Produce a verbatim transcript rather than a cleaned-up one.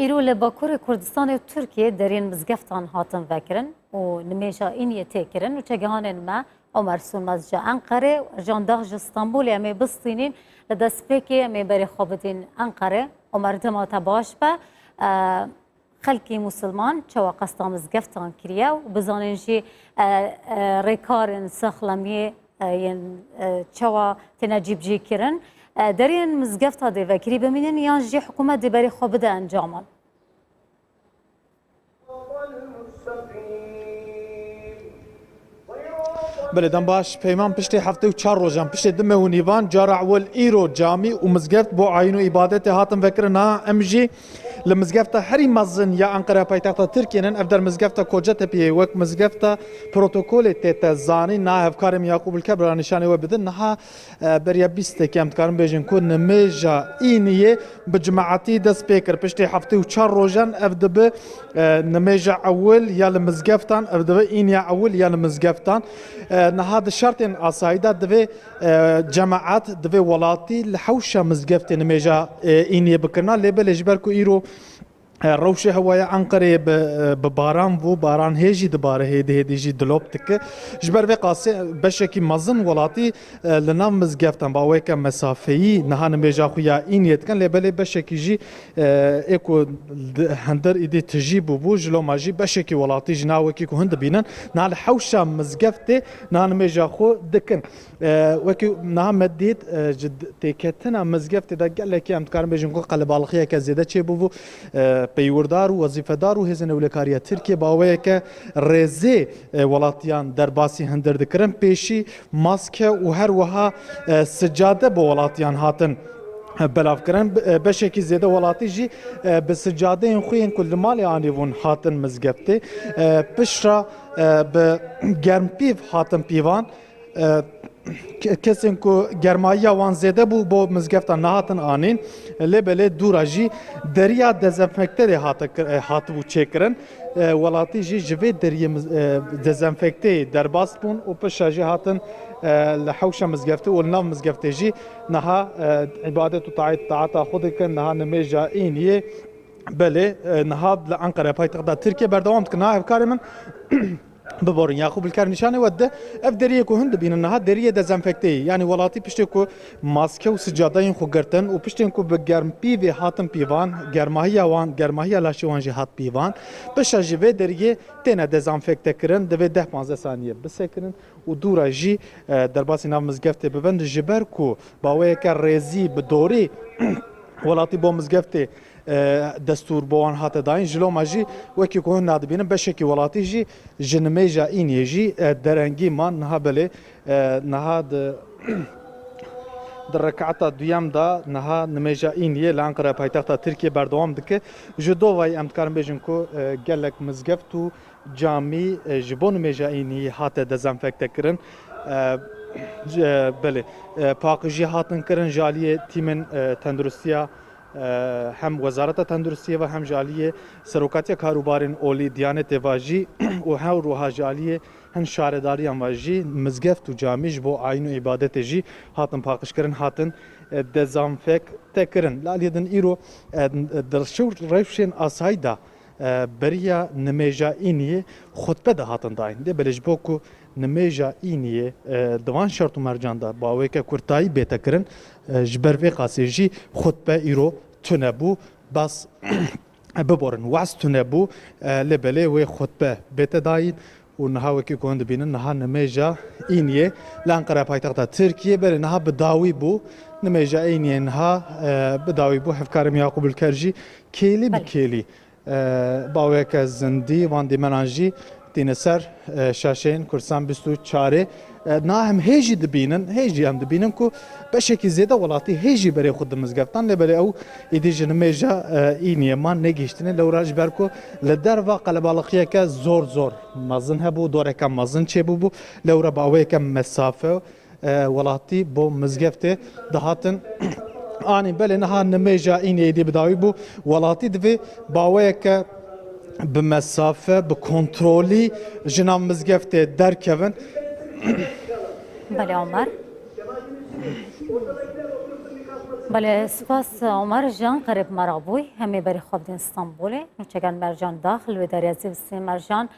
Îro li Bakurê Kurdistanê û Tirkiyê deriyên mizgeftan hatin vekirin û nimêja Îniyê tê kirin û çegihanên me Omer Sönmez ji Enqerê, Ercan Dag ji Stenbolê em ê bistînîn. Li destpêkê em ê berê xwe bidîn Enqerê. Omer, dema te baş be. E, Xelkî Musulman çawa qesta mizgeftan kiriye û bizanin jî, e, e, rêkarên saxlemiyê, e, yên, e, çawa têne cîbicîkirin. E, deriyên mizgefta dê vekirî bimînin yan jî hikûmet dê berê xwe bide encaman? Belê, dem baş, Peyman, piştê heftê û çar rojan, piştê di meh û nîvan, cara ewil îro camî û mizgeft bo ayîn û îbadetê hatin vekirin. Niha em jî li mizgefta herî mezin ya Enqere, paytexta Tirkiyê, nin. Ev der mizgefta Kocatepe'yê, wek mizgefta protokolê tête zanîn. Niha hevkarê min Yaqûb Ulker bira nîşanê we bidin. Niha, e, beriya bîst sekê em dikarin bêjin ku nimêja Îniyê bi cemaetî dest pê kir. Piştî heftê û çar rojan ev dibe, e, nimêja ewil ya li mizgeftan, ev dibe Îniya ewil ya li mizgeftan. E, niha di şertên asayî de divê, e, cemaet, divê welatî li hewşa mizgeftê nimêja, e, Îniyê bikirina. Lê belê ji ber ku îro, e, rewşê hewaya Enqereyê bi, e, bi baran bû, baran hê jî dibare, hêdî hêdî jî dilop dike. Ji ber vê qasê beşekî mezin welatî, e, li nav mizgeftan, baweyeke mesafeyî niha nimêja xwe ya Îniyê dikin, lê belê beşekî jî, e, ê ku di, hindir îdî tijî bûbû, ji loma jî beşekî welatî jî niha wekî ku hin dibînin, niha li hewşa mizgeftê niha nimêja xwe dikin. E, wekî niha me dît, e, ji d-, têketina mizgeftê de gelekî em dikarin bêjin ku qelebalixiyeke zêde çêbûbû. E, peywîrdar û wezîfedar û hêzên ewlekariya Tirkiyê baweyeke rêzê, e, welatiyan derbasî hindir dikirin. Pêşî maske û her wiha, e, sicade bo welatiyan hatin, e, belavkirin. Be-, e, beşekî zêde welatî jî, e, bi sicadeyên xwe yên ku li malê anîbûn hatin mizgeftê. E, piştre, e, bi germpîv hatin pîvan. E, ke-, kesên ku germahiya wan zêde bû, bo mizgeftan nehatin anîn. Lê belê dûra jî deriya dezenfekte de hate kir-, e, hatibû çêkirin. E, welatî jî ji vê deriyê miz-, e, dezenfekteyê derbas bûn û pişa jî hatin, e, li hewşa mizgeftê û li nav mizgeftê jî niha, e, îbadet û taet, taeta xwe dikin. Niha nimêja Îniyê, belê, e, niha li Enqere, paytexta Tirkiye berdewam dikin. Niha hevkarê min, biborin, Yaqûb Ulker nîşanê we dide. Ev deriyê ku hin dibînin niha deriyê dezenfekteyê. Yanî welatî piştê ku maske û sicadeyên xwe girtin û piştên ku bi germpîvê hatin pîvan, germahiya wan, germahiya laşê wan jî hat pîvan, pişa ji vê deriyê têne dezenfekte kirin, divê deh panzdeh saniye bisekirin û dûra jî, e, derbasî nav mizgeftê bibin. Ji ber ku baweyeke rêzî bi dorî welatî bo mizgeftê, e, destûr bo wan hate dayîn. Ji loma jî wekî ku hûn nadibînin, beşekî welatî jî ji nimêja Îniyê jî, e, derengî man. Niha belê, e, niha di, di rekata duyem de niha nimêja Îniyê li Enqere, paytexta Tirkiyê, berdewam dike. Ji dovayî em dikarin bêjin ku, e, gelek mizgeft û camî, e, ji bo nimêja Îniyê hate dezenfekte kirin. E, ji, e, belê, e, paqijî hatin kirin ji aliyê tîmên, e, tenduristiya, e, hem Wezareta Tenduristiyê ve hem ji aliyê Serokatiya Karûbarên Olî Diyanetê ve jî û her wiha ji aliyê hin şaredariyan ve jî mizgeft û camî ji bo ayîn û îbadetê jî hatin paqijkirin, hatin, e, dezenfekte kirin. Li aliyê din îro, e, di rewş-, rewşên asayî de, e, beriya nimêja Îniyê xutbe dihatin dayîn. Lê belê ji bo ku nimêja Îniyê, e, di van şert û mercan de baweyeke kurtayî bête kirin, e, ji ber vê qasê jî xutbe îro tune bû. Bas biborin, waz tune bû, e, lê belê wê xutbe bête dayîn û niha wekî ku hûn dibînin, niha nimêja Îniyê li Enqere, paytexta Tirkiyê, belê niha bi dawî bû. Nimêja Îniyê niha, e, bi dawî bû. Hevkarê min Yaqûb Ulker jî kêlî bi Belê. kêlî, e, baweyeke zindî van dîmenan jî tîne ser, e, şaşeyên Kurdistan bîst û çarê. E, niha em hê jî dibînin, hê jî em dibînin ku beşekî zêde welatî hê jî berê xwe di mizgeftan, lê belê ew êdî ji nimêja, e, Îniyê man negihiştine. Lewra ji ber ku li derva qelebalixiyeke zor zor mezin hebû, doreke mezin çêbûbû. Lewra bi aweyeke mesafe, e, welatî bo mizgeftê dihatin anîn. Belê niha nimêja Îniyê êdî bi dawî bû. Welatî divê baweyeke bi mesafe, bi kontrolî ji nav mizgeftê derkevin. Belê, Omer. Belê, spas Omer Can, qerib meraq bûy. Hemê berî xwe bidin Stenbolê. Nûçegen Mercan daxil wê derya zî Mercan.